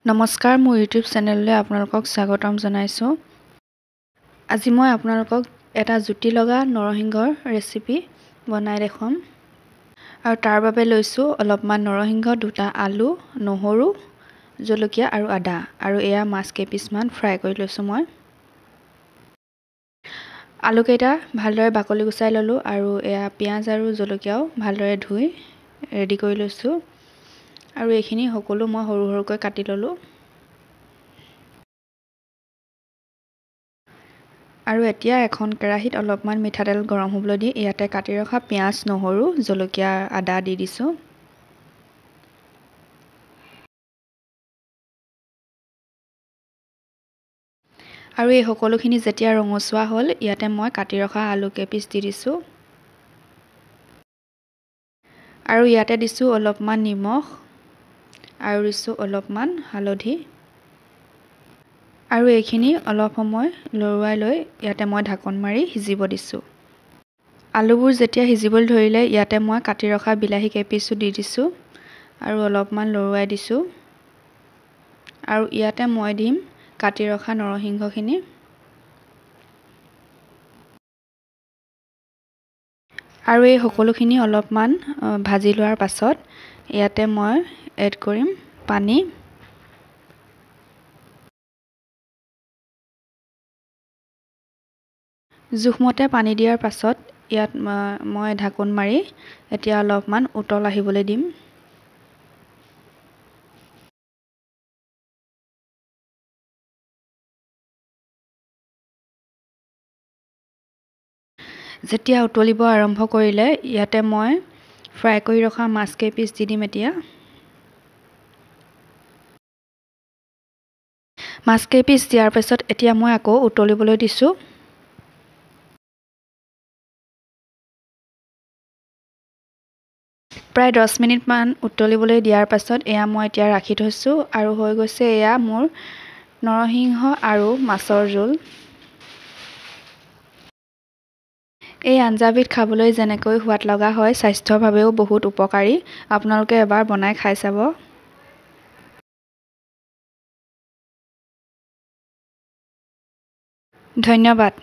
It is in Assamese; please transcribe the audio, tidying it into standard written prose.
নমস্কাৰ, মোৰ ইউটিউব চেনেললৈ আপোনালোকক স্বাগতম জনাইছোঁ। আজি মই আপোনালোকক এটা জুতি লগা নৰসিংহৰ ৰেচিপি বনাই দেখুৱাম। আৰু তাৰ বাবে লৈছোঁ অলপমান নৰসিংহ, দুটা আলু, নহৰু, জলকীয়া আৰু আদা, আৰু এয়া মাছ কেইপিচমান ফ্ৰাই কৰি লৈছোঁ। মই আলুকেইটা ভালদৰে বাকলি গুচাই ল'লোঁ আৰু এয়া পিঁয়াজ আৰু জলকীয়াও ভালদৰে ধুই ৰেডি কৰি লৈছোঁ। আৰু এইখিনি সকলো মই সৰু সৰুকৈ কাটি ল'লোঁ। আৰু এতিয়া এখন কেৰাহীত অলপমান মিঠাতেল গৰম হ'বলৈ দি ইয়াতে কাটি ৰখা পিঁয়াজ, নহৰু, জলকীয়া, আদা দি দিছোঁ। আৰু এই সকলোখিনি যেতিয়া ৰঙচুৱা হ'ল, ইয়াতে মই কাটি ৰখা আলু কেইপিচ দি দিছোঁ। আৰু ইয়াতে দিছোঁ অলপমান নিমখ আৰু দিছোঁ অলপমান হালধি। আৰু এইখিনি অলপ সময় লৰুৱাই লৈ ইয়াতে মই ঢাকন মাৰি সিজিব দিছোঁ। আলুবোৰ যেতিয়া সিজিবলৈ ধৰিলে, ইয়াতে মই কাটি ৰখা বিলাহী কেইপিচো দি দিছোঁ আৰু অলপমান লৰুৱাই দিছোঁ। আৰু ইয়াতে মই দিম কাটি ৰখা নৰসিংহখিনি। আৰু এই সকলোখিনি অলপমান ভাজি লোৱাৰ পাছত ইয়াতে মই এড কৰিম পানী। জোখমতে পানী দিয়াৰ পাছত ইয়াত মই ঢাকোন মাৰি এতিয়া অলপমান উতল আহিবলৈ দিম। যেতিয়া উতলিব আৰম্ভ কৰিলে, ইয়াতে মই ফ্ৰাই কৰি ৰখা মাছ কেইপিচ দি দিম। এতিয়া মাছ কেইপিচ দিয়াৰ পাছত এতিয়া মই আকৌ উতলিবলৈ দিছোঁ। প্ৰায় 10 মিনিটমান উতলিবলৈ দিয়াৰ পাছত এয়া মই এতিয়া ৰাখি থৈছোঁ আৰু হৈ গৈছে এয়া মোৰ নৰসিংহ আৰু মাছৰ জোল। এই আঞ্জাবিধ খাবলৈ যেনেকৈ সোৱাদ লগা হয়, স্বাস্থ্যৰ বাবেও বহুত উপকাৰী। আপোনালোকে এবাৰ বনাই খাই চাব। ধন্যবাদ।